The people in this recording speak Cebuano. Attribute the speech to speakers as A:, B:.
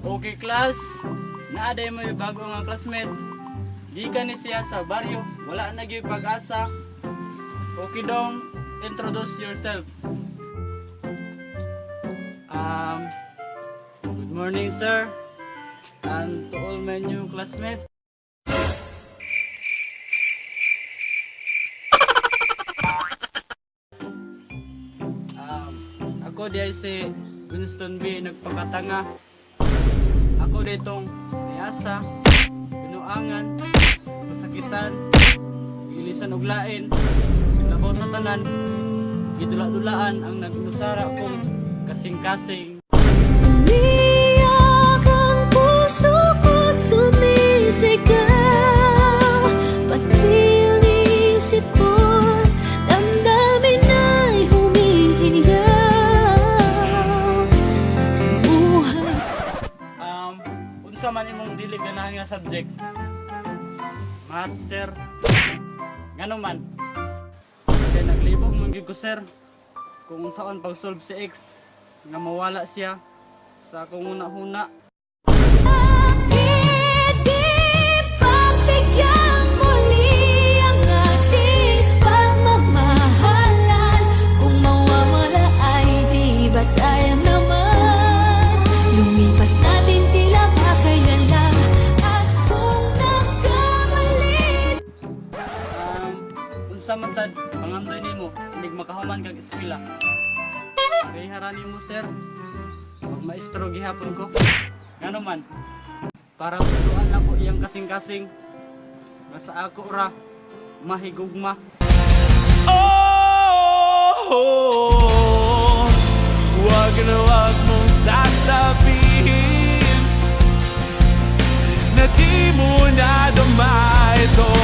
A: Okay, class, naa diay moy bago nga classmate. Gikan ni siya sa baryo, wala na gyud pag-asa. Okay dong, introduce yourself. Good morning, sir. And to all my new classmates. Ako diay si Winston B. Nagpakatanga. Ako ditong niasa, binuangan, masakitan, gilisan og lain, labaw sa tanan, gidula-dulaan ang nag-usara kong kasing-kasing.
B: Umiyak ang puso ko't sumisigaw, pati ang isip ko, damdamin ay humihiyaw. Buhay
A: Unsa man imong dili ganahan nga subject? Math, sir. Ngano man? Kay naglibog man gyud ko, sir. Kung unsaon pag-solve si X nga mawala siya sa akong huna-huna.
B: Bakit di pagbigyan muli ang ating pagmamahalan? Kung mawawala ay di ba't sayang naman? Lumipas natin tila ba kailan lang. At kung nagkamali
A: Unsa man sad pangandoy nimo inig makahuman kag eskwela? Kay hara nimo, sir. Pag maestro gihapon ko. Ngano man? Para tutuan nako iyang kasing-kasing nga sa ako ra mahigugma.
C: Oh, wag na wag mong sasabihin na di mo nadama ito.